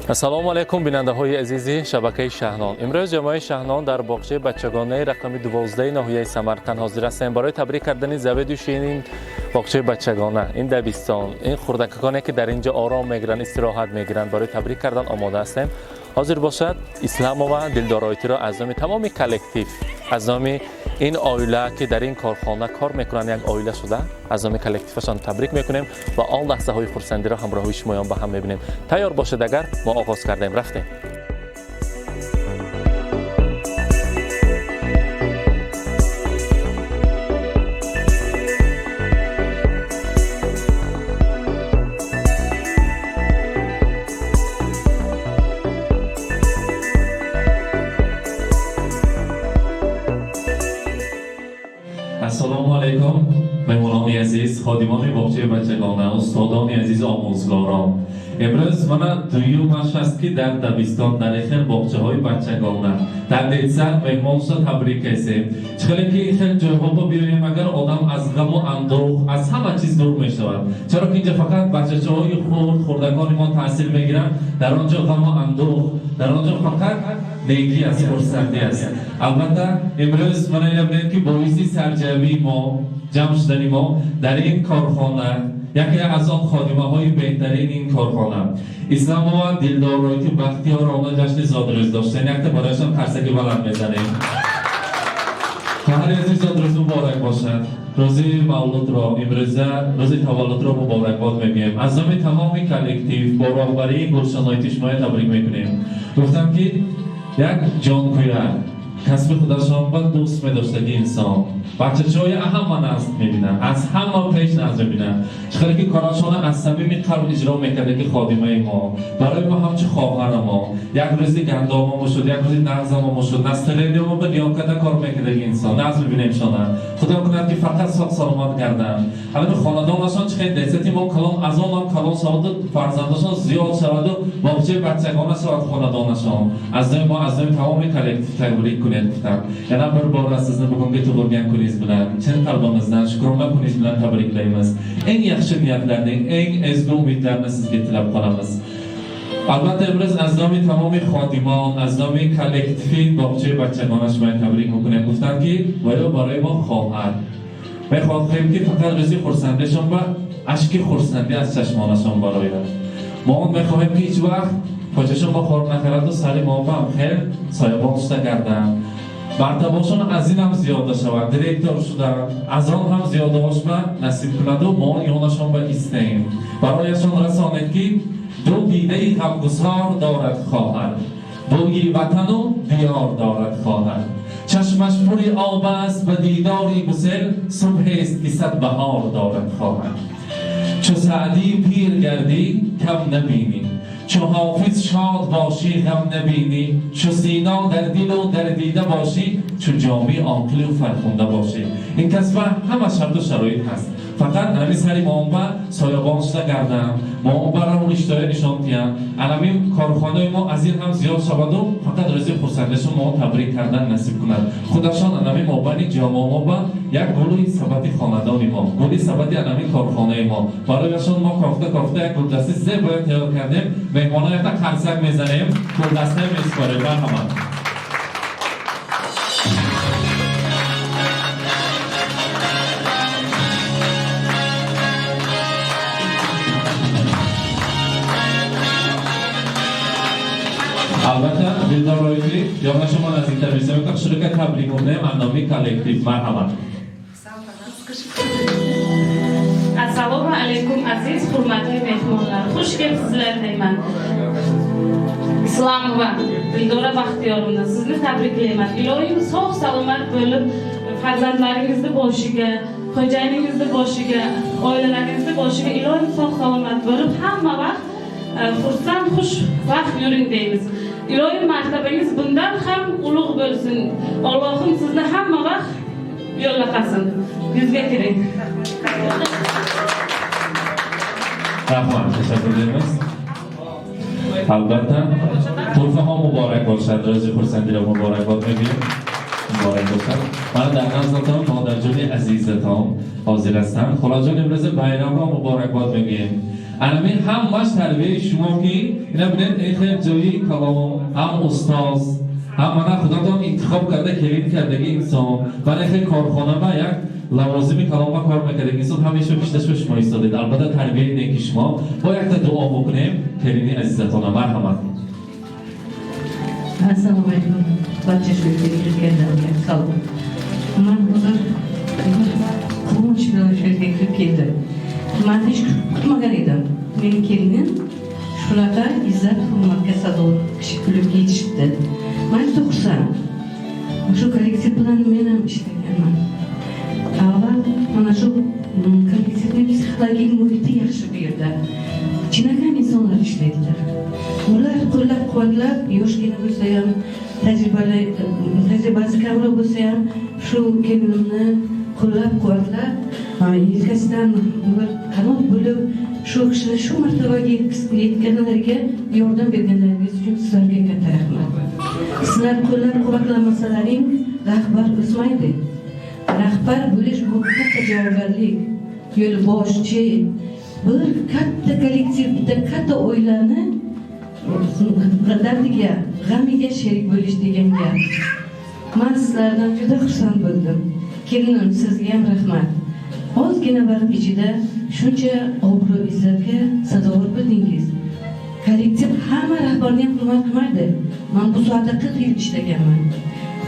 Ассалому алайкум, бинандаҳои азизи шабакаи Шаҳнон. Имрӯз ҷамоаи Шаҳнон дар боғчаи бачагонаи рақами 12 ноҳияи Самарқанд ҳозир ҳастем барои табрик кардани заведующии ин боғчаи бачагона, ин дабистон, ин хурдакаконе, ки дар ин ҷо ором мегиранд, истироҳат мегиранд. Барои табрик кардан омода ҳастем. Ҳозир бошад, Исламова Дилдороитиро аз номи тамоми коллектив, аз номи ин оила, ки дар ин корхона кор мекунанд, як оила шуда, аз номи коллективашон табрик мекунем ва он лаҳзаҳои хурсандиро ҳамроҳи шумоён ба ҳам мебинем. Тайёр бошед, агар мо оғоз кардем, рафтем. Ассалому алайкум, меҳмонони азиз, ходимони боғчаи бачагона, устодони азиз, омӯзгорон. Имрӯз мана дуюмаш аст, ки дар дабистон, дар хел боғчаҳои бачагона, дар детсад меҳмон шуда табрик кардем. Чӣ хеле ки ин хел ҷойҳо биёем, агар одам аз ғаму андӯҳ, аз ҳама чиз дур мешавад, чаро ки инҷа фақат бачачаҳои хурд, хурдакони мо таҳсил мегиранд. Дар он ҷо ғаму андӯҳ, дар он ҷо фақат некӣ аст, хурсандӣ аст. Албатта, имрӯз мана ина бинед, ки боиси сарҷамъии мо, ҷамъ шудани мо дар ин корхона, яке аз он ходимаҳои беҳтарини ин корхона, Исламова Дилдорроити Бахтиёрона, ҷашни зодрӯз доштем. Якта барояшон қарсаки баланд мезанем. Хоҳари азиз, зодрӯз муборак бошад. Рӯзи мавлудро, имрӯза рӯзи таваллудро муборакбод мегӯем. Аз номи тамоми коллектив бо роҳбарии Гулшаноити шумоя табрик мекунем. Гуфтам, ки як ҷонкӯяк, касби худашон ба дӯст медоштаги инсон, бачачаҳои ҳама назд мебинанд, аз ҳама пеш назд мебинанд. Чӣ хеле ки корашона аз самими қалб иҷро мекарда, ки ходимаи мо барои мо ҳамчу хоҳара мо, як рӯзи гандомамо шуд, як рӯзи нағзамомо шуд, настроение мо ба ниём карда кор мекардаги инсон, нағз мебинемшона. Худо кунад, ки фақат соғ саломат гарданд. Алами хонадонашон чӣ хел детсади мо калон, аз онам калон шаваду фарзандашон зиёд шаваду боғчаи бачагона шавад хонадонашон. Аз номи мо, аз номи тамоми коллектив табрик кунед, гуфтам. Yana bir bora sizni bugungi tug'ilgan kuningiz bilan chin qalbimizdan, shukrona kuningiz bilan tabriklaymiz. Eng yaxshi niyatlarni, eng ezgu umidlarni sizga tilab qolamiz. Албатта, имрӯз аз номи тамоми ходимон, аз номи коллективи боғчаи бачагона шумоя табрик мекунем. Гуфтанд, ки ваё барои мо хоҳар. Мехоҳем, ки фақат рӯзи хурсандишон ба ашки хурсандӣ аз чашмонашон барояд. Мо он мехоҳем, ки ҳеҷ вақт поҷашон мо хор накардаду сари мо ба хел соябон шуда гарданд, мартабошон аз ин ҳам зиёда шавад, директор шуда аз он ҳам зиёдаош ба насиб кунаду мо ёнашон ба истем. Барояшон расонед, ки ду дидаи ғамгусор дорад хоҳар, бӯи ватану диёр дорад хоҳар, чашмаш пури об аст ба дидори гусел, субҳест, ки сад баҳор дорад хоҳар. Чу Саъдӣ пир гардӣ, кам набинӣ, чу Ҳофиз шод бошӣ, ғам набинӣ, чу Сино дар дилу дар дида бошӣ, чу Ҷомӣ оқилу фархунда бошӣ. Ин касба ҳама шарту шароит ҳаст, фақат анами сари моонба соябон шуда гардам, моонба раҳу риштоя нишон диҳам, анами корхонаи мо аз ин ҳам зиёд шаваду фақат рӯзи хурсандишон мо табрик кардан насиб кунад. Худашон анами мобайни ҷомаоба як гули сабати хонадони мо, гули сабати анами корхонаи мо. Барояшон мо кофта кофта як гулдасти зебоя тайёр кардем. Меҳмонон, якта қарсак мезанем, гулдастае месупорем. Марҳамат. Албатта, Дилдороити ёна шумо наздиктар мешавед. Шурӯка табрик мекунем аз номи коллектив. Марҳамат. Assalomu alaykum, aziz, hurmatli mehmonlar. Xush kelibsizlar deyman. Islomova Dildora Baxtiyorovna, sizni tabriklayman. Iloyim sog' salomat bo'lib, farzandlaringizni boshiga, xo'jayiningizni boshiga, oilalaringizni boshiga iloyim sog' salomat bo'lib, hamma vaqt xursand, xushvaqt yuring deymiz. Iloyim martabangiz bundan ham ulug' bo'lsin. Allohim sizni hamma vaqt yo'llaqasin. Yuzga kiring. Rahmat, tashakkur deymiz. Albatta, to'rfaxon muborak bo'lsin, ro'zi xursandiylar muborakbod mегӯем. Muborak bo'lsin. Mana дар наздаton модарҷони азизатон. Ҳозир ҳастанд. Холаҷон, имрӯза байрамро муборакбод мегӯем. Анамин ҳамаш тарбияи шумо, ки ина бинед, ин хел ҷои калом, ҳам устоз, ҳам мана худатон интихоб карда келин кардаги инсон, вале хел корхона ба як лавозими каломба кор мекардаги инсон ҳамеша пишташ ба шумо истодед. Албатта, тарбияи неки шумо. Бо якта дуо бикунем келини азизатона. Марҳамат. Assalomu alaykum barcha shu yerga kirganlarga salom. Man hozir quvonch bilan shu yerga kirib keldim. Man hech kutmagan edim. Meni kelinim shunaqa izzat hurmatga sazovor kishi bo'lib yetishibdi. Man juda xursand. Shu kollektiv bilan men ham ishlaganman. Avval mana shu kollektivni psixologik muhiti yaxshi bu yerda. Chinakam insonlar ishlaydilar. Ular qo'llab-quvvatlab, yoshgina bo'lsa ham, tajribali, tajribasi kamroq bo'lsa ham, shu kelinimni qo'llab-quvvatlab, yelkasidan bir qanot bo'lib, shu kishini shu martabaga yetganlariga yordam berganlaringiz uchun sizlarga katta rahmat. Sizlar qo'llab-quvvatlamasalaring rahbar o'smaydi. Rahbar bo'lish bu katta javobgarlik. Yo'lboshchi, bir katta kollektiv, bitta katta oilani dardiga, g'amiga sherik bo'lish degan gap. Man sizlardan juda xursand bo'ldim. Kelinim, sizga ham rahmat. Ozgina vaqt ichida shuncha obro' izzatga sazovor bo'ldingiz. Kollektiv hamma rahbarni ham hurmat qilmaydi. Man bu soatda 40 yil ishlaganman.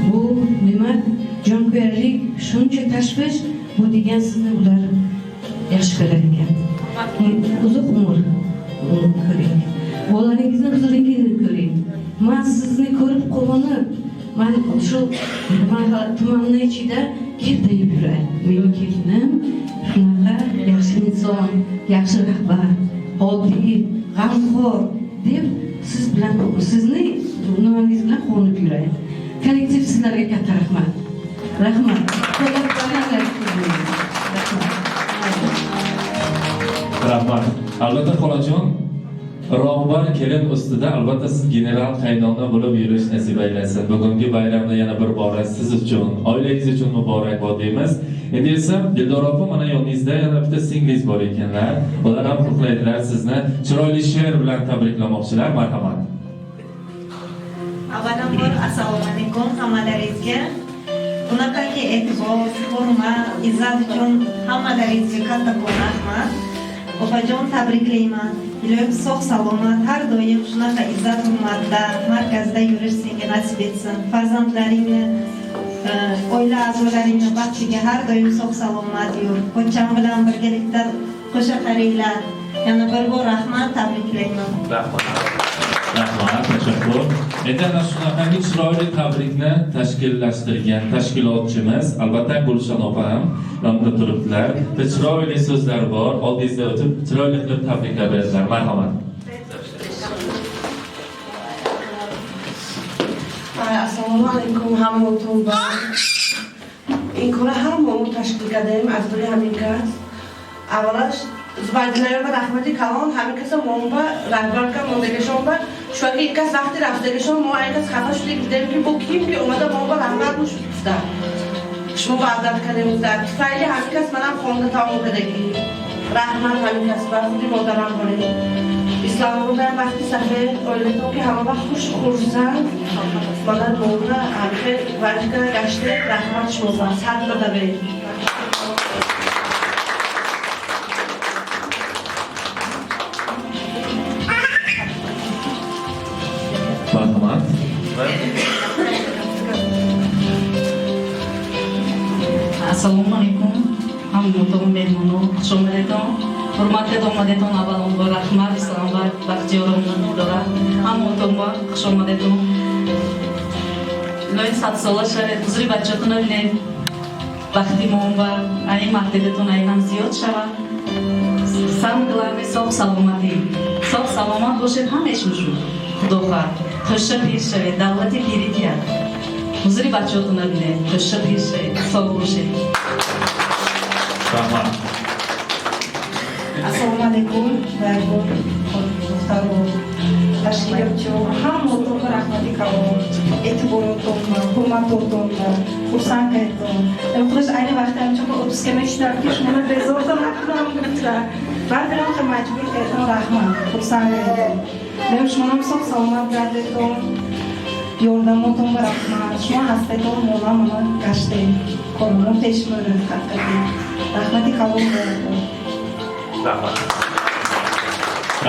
Bu demak jonkuyarlik, shuncha tashvish, bu degan sizni ular yaxshi ko'rar ekan. Uzoq umr ko'ring. Bolalaringizni huzuringizni ko'ring. Man sizni ko'rib quvonib, man shu tumanni ichida gerdayib yuray. Meni kelinim shunaqa yaxshi inson, yaxshi rahbar, oddiy, g'amxo'r deb siz bilan, sizni nimangiz bilan quvonib yuray. Kollektiv, sizlarga katta rahmat. Rahmat. Qo'llab-quvvatlaringiz. Rahmat. Rahmat. Albatta, xolajon, rohbar kelin ustida albatta siz general qaynona bo'lib yurish nasib aylasin. Bugungi bayramni yana bir bora siz uchun, oilangiz uchun muborakbod deymiz. Endi esa Dildor opa, mana yoningizda yana bitta singlingiz bor ekanlar. Ular ham qutlaydilar sizni. Chiroyli she'r bilan tabriklamoqchilar. Marhamat. Avvalambor, assalomu alaykum hammalaringizga. Bunaqangi e'tibor, hurmat, izzat uchun hammalaringizga kattakon rahmat. Opajon, tabriklayman. Iloyim sog' salomat, har doim shunaqa izzat hurmatda, markazda yurish senga nasib etsin. Farzandlaringni, oila a'zolaringni baxtiga har doim sog' salomat yur. Pochcham bilan birgalikda qo'sha qaringlar. Yana bir bor rahmat, tabriklayman. Rahmat. Rahmat, tashakkur. Endi ana shunaqangi chiroyli tabrikni tashkillashtirgan tashkilotchimiz, albatta, Gulshan opa ham yonida turibdilar. Bitta chiroyli so'zlar bor, oldingizda o'tib chiroyli qilib tabriklab beradilar. Marhamat. Assalomu alaykum ҳамаотон. Ба ин кора ҳама мо ташкил кардаем аз барои ҳамин кас. Аввалаш Зубайдуллоева, раҳмати калон ҳамин каса момба раҳбарка мондагашон ба шуаки ин кас вақти рафтагашон мо ин кас хафа шудем, дидем ки бо ким ки омада момба раҳбар мушуд гуфта. Шумо ваъдат кардем, туфайли ҳамин кас манам хонда тамом кардагӣ. Раҳмат ҳамин кас ба худи модарам борем. Исламободам вақти сафед, оилатон ки ҳама вақт хуш хурсанд. Мана мора ҳамихе ваҷга гаште, раҳмат шумо ба сад бадаве. Marhamat. Ассалому алайкум ҳамаотон, меҳмоно, хуш омадетон. Ҳурматли омадетон, аввалонбор раҳмат. Исломбар Бахтиёровна, Дилдора, ҳамаотонба хуш омадетон. Илоҳи садсола шавед, ҳузури бачаҳотона бинед, бахти моба айн маҳдидатон айнам зиёд шавад. Самое главное, соғ саломатӣ, соғ саломат бошед, ҳамеш мушуд. Худо хоҳад, хӯша пир шавед, давлати пирӣ диҳад. Ҳузури бачаҳотона бинед, хӯша пир шавед, соғ бошед. Раҳмат. Ассалому алайкум, дорогой духтару. Ташкилотчиҳо, ҳамаотон раҳмати калон, эътиборотон, ҳурматотон, хурсанд кардетон. Худаш айни вақте ҳамчун отпуска мешидам, ки шуморо безорта накунам гуфта. Баъд бирам, ки маҷбур кардетон, раҳмат, хурсанд кардетон. Мем шумонам соғ саломат гардетон, ёрдамотон ба раҳмат. Шумо ҳастетон, мона мана гаштем. Коромон пеш мерад ҳақиқатӣ. Раҳмати калон боратон. Раҳмат,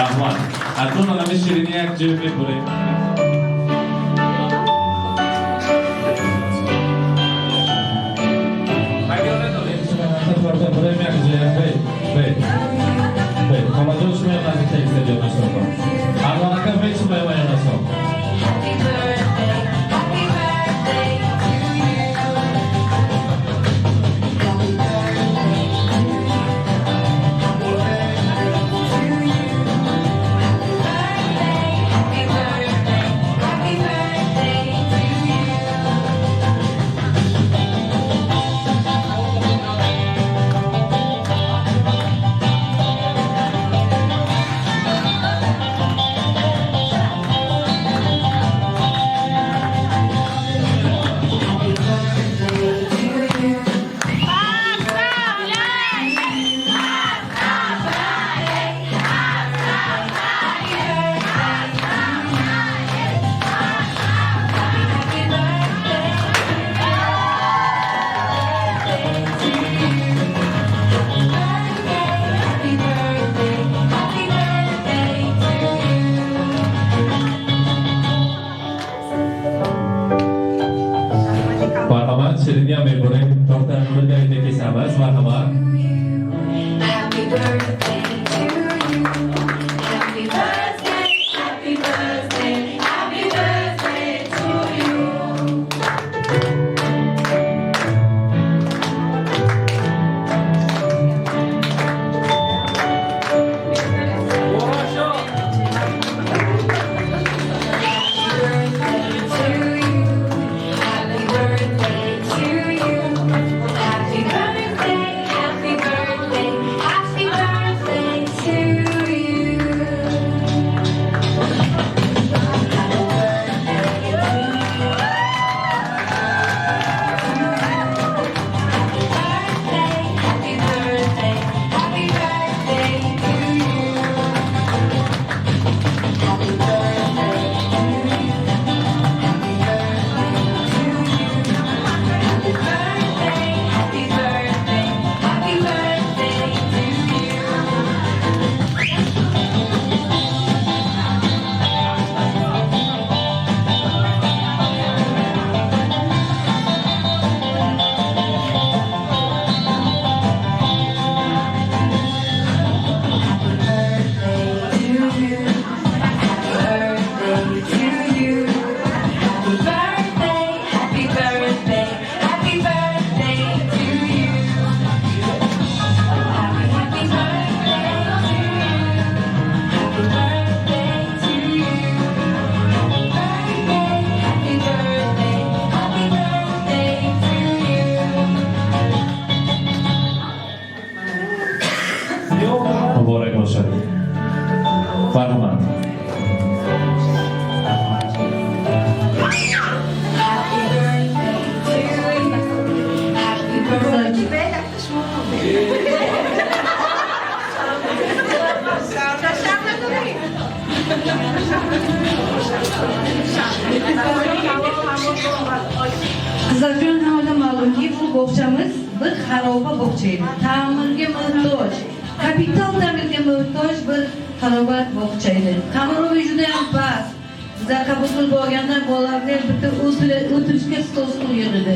раҳмат. Акнун ҳамин ширинӣ як ҷой мебурем. Бурем як ҷоя. Бе бе бе, холаҷон, шумо наздиктар истед, ёнашон. Арвонака, бе, шумо ёнашон. Happy birthday, happy birthday to you. Happy birthday to you. Happy birthday to you. Happy birthday, happy birthday, happy birthday to you. Happy birthday to you. Happy birthday, happy birthday, happy birthday to you. Happy birthday, happy birthday, happy birthday to you. Раҳмати калон. Марҳамат, ширинӣ ҳам мебурем, торта биргавида кесamiz. Марҳамат. Happy birthday to you. Happy birthday, happy birthday, happy birthday to you. Happy birthday to you. Happy birthday to you. Happy birthday, happy birthday, happy birthday to you. Happy birthday to you. Happy birthday, happy birthday, happy birthday to you. Happy birthday to you. Happy birthday to you. Happy birthday, happy birthday, happy birthday to you. Happy birthday to you. Happy birthday to you. Happy birthday, happy birthday, happy birthday to you. Happy, happy birthday to you. Happy birthday to you. Happy birthday, happy birthday, happy birthday to you. Муборак бошад, марҳамат. Happy birthday to you. Happy birthday. Бе, якта шумо. Шар надорӣ? Qizlarjon, hammaga ma'lumki, bu bog'chamiz bir xaroba bog'cha edi. Ta'mirga muhtoj, kapital ta'mirga muhtoj bir xaroba bog'cha edi. Qamrovi juda ham past. Bizlar qabul qilib borganda bolalarga bitta o'tirishga stol stul yo'q edi.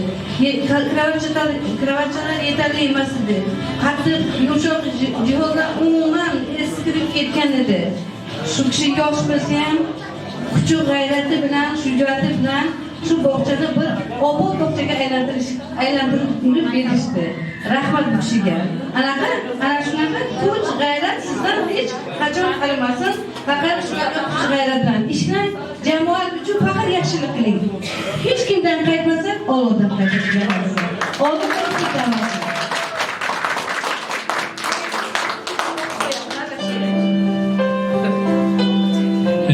Kravatchalar yetarli emas edi. Qattiq, yumshoq jihozlar umuman eskirib ketgan edi. Shu kishi yosh bo'lsa ham, kuchi g'ayrati bilan, shijoati bilan shu bog'chani bir obod bog'chaga aylantirib berishdi. Rahmat bu kishiga. Ana shunaqa kuch g'ayrat sizdan hech qachon qarimasin. Faqat shunaqa kuch g'ayrat bilan ishlang, jamoat uchun faqat yaxshilik qiling. Hech kimdan qaytmasa, Allohdan qaytadigan narsa. Olloh ketamiz.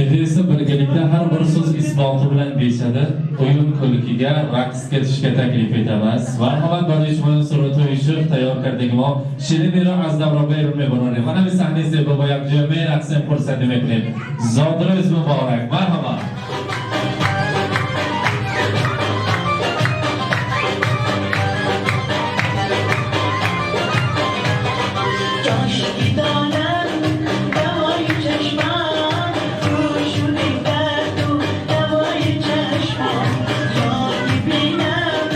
Endi esa bir Isboti bilan deyishadi. O'yin kulgiga, raqsga tushishga taklif etamiz. Marhamat, барои шумо суратҳои шӯх тайёр кардем мо. Ширинеро аз давра берун мебарорем. Мана ҳамин саҳнаи зебо бо якҷоя мерақсем, хурсандӣ мекунем. Зодрӯз муборак. Марҳамат. کاشکی دانم دوای چشمم روشون درد و دوای چشمم یا بینم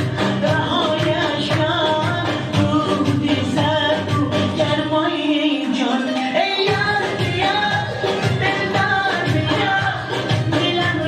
رهای اشکم رود سرد و گرمای این جان ای یار بیا دلدار بیا دلم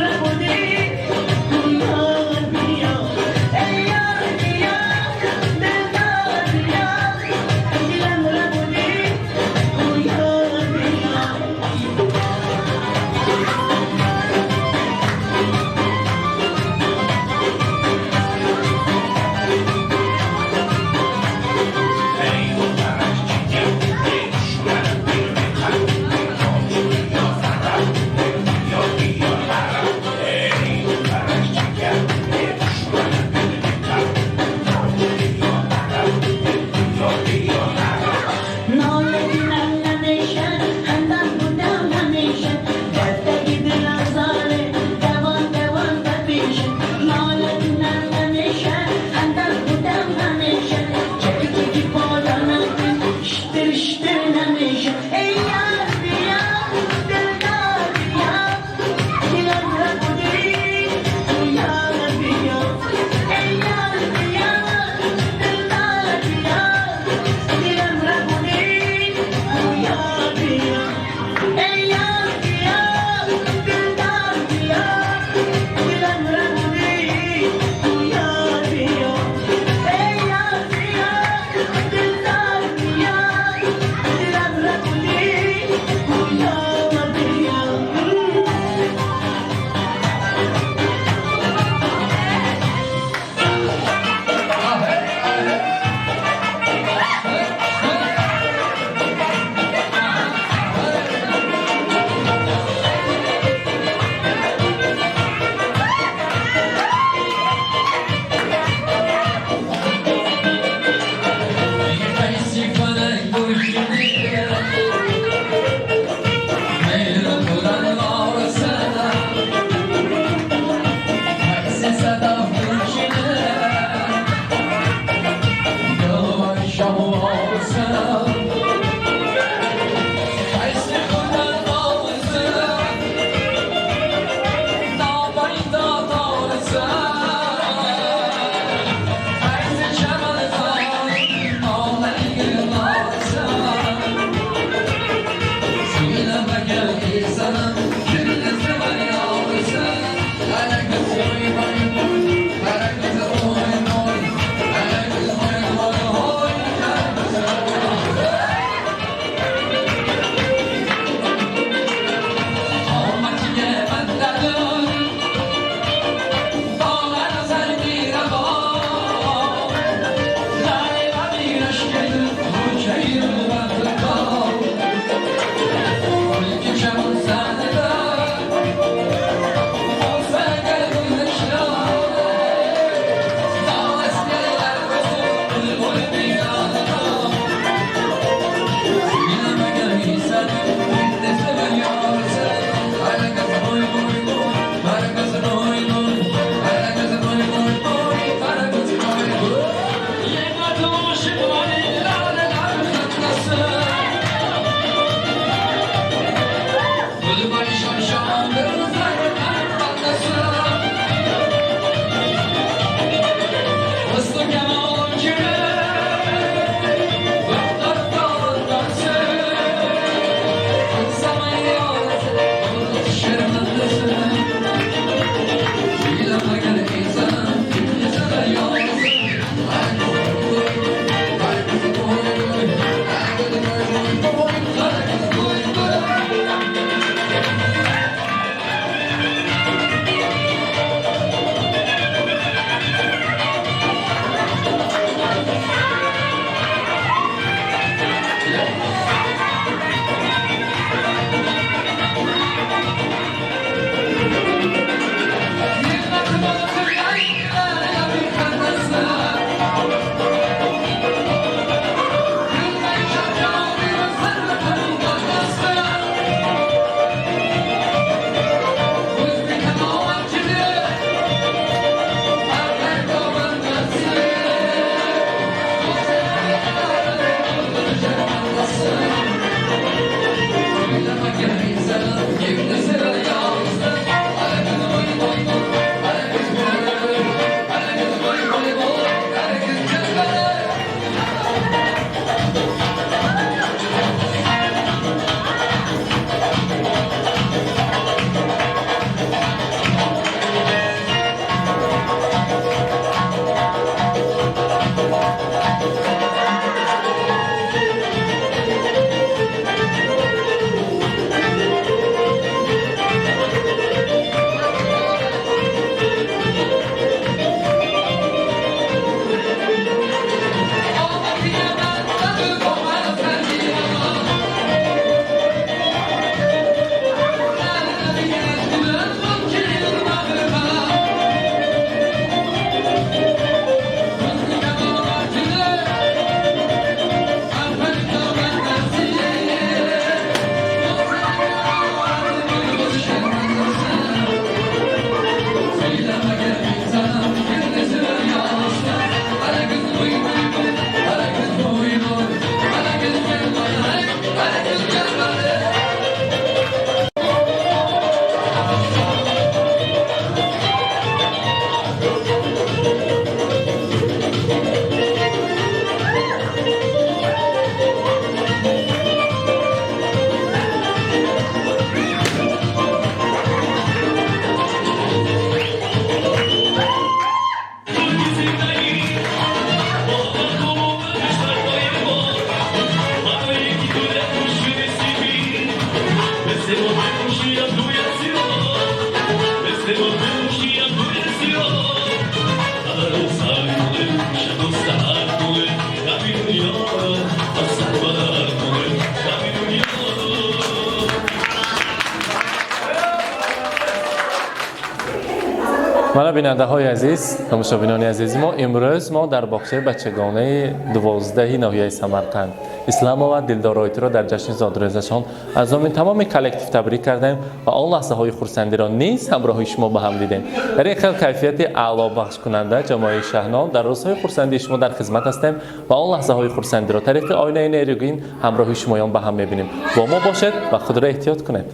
Мана, бинандаҳои азиз, тамошобинони азизи мо, имрӯз мо дар боғчаи бачагонаи 12-и ноҳияи Самарқанд Исламова Дилдороитиро дар ҷашни зодрӯзашон аз номи тамоми коллектив табрик кардем ва он лаҳзаҳои хурсандиро низ ҳамроҳи шумо ба ҳам дидем. Дар ин хел кайфияти аълобахшкунанда ҷамоаи Шаҳнон дар рӯзҳои хурсандии шумо дар хизмат ҳастем ва он лаҳзаҳои хурсандиро тариқи оинаи нерӯгин ҳамроҳи шумоён ба ҳам мебинем. Бо мо бошед ва худро эҳтиёт кунед.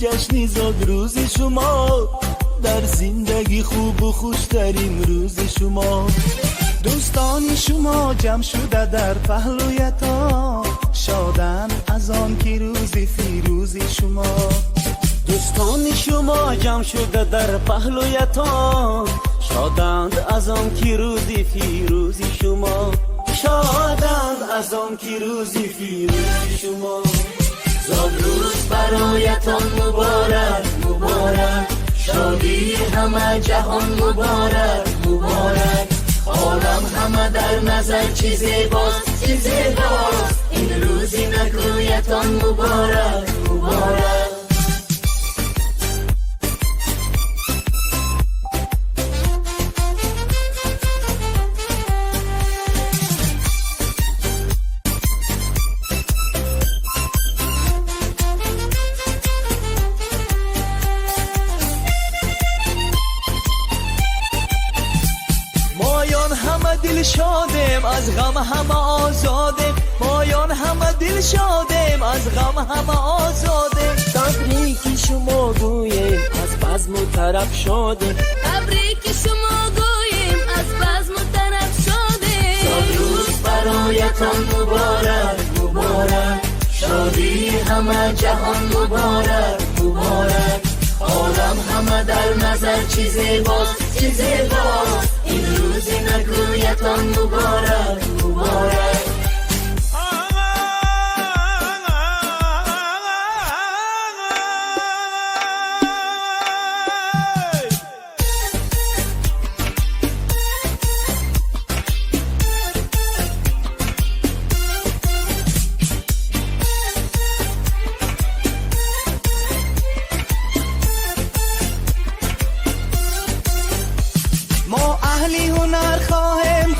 Ҷашни зодрӯзи шумо, дар зиндагӣ хубу хуштарин рӯзи шумо. Дӯстони шумо ҷамъ шуда дар паҳлӯятон, шоданд аз он ки рӯзи фирӯзи шумо. Дӯстони шумо ҷамъ шуда дар паҳлӯятон, шоданд аз он ки рӯзи фирӯзи шумо, шоданд аз он ки рӯзи фирӯзи шумо. Зодрӯз бароятон муборак, муборак, шодии ҳама ҷаҳон муборак, муборак. Олам ҳама дар назар чӣ зебост, чӣ зебост, ин рӯзи накӯятон муборак, муборак. Дилшодем, аз ғам ҳама озодем, моён ҳама дилшодем, аз ғам ҳама озодем. Табрики шумо гӯем, аз базму тараб шодем. Табрики шумо гӯем, аз базму тараб шодем. Зодрӯз бароятон муборак, муборак, шодии ҳама ҷаҳон муборак, муборак. Олам ҳама дар назар чӣ зебост, чӣ зебост, ин рӯзи накӯятон муборак, муборак.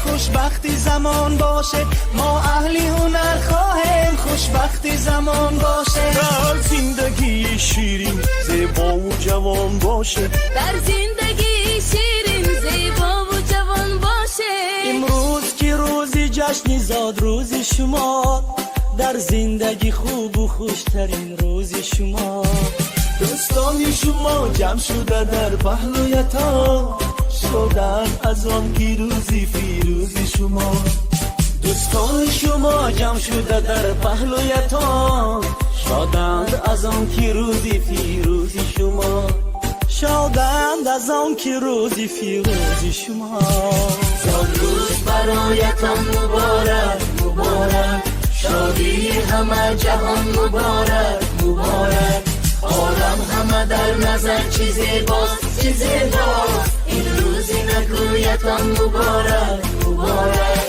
Хушбахти замон бошед, мо аҳли ҳунар хоҳем, хушбахти замон бошед. Дар зиндагии ширин зебову ҷавон бошед. Дар зиндагии ширин зебову ҷавон бошед. Имрӯз ки рӯзи ҷашни зодрӯзи шумо, дар зиндагӣ хубу хуштарин рӯзи шумо. Дӯстони шумо ҷамъ шуда дар паҳлӯятон, шоданд аз он ки рӯзи фирӯзи шумо. Дӯстони шумо ҷамъ шуда дар паҳлӯятон, шоданд аз он ки рӯзи фирӯзи шумо, шоданд аз он ки рӯзи фирӯзи шумо. Зодрӯз бароятон муборак, муборак, шодии ҳама ҷаҳон муборак, муборак. Олам ҳама дар назар чӣ зебост, чӣ зебост, ин рӯзи накӯятон муборак, муборак.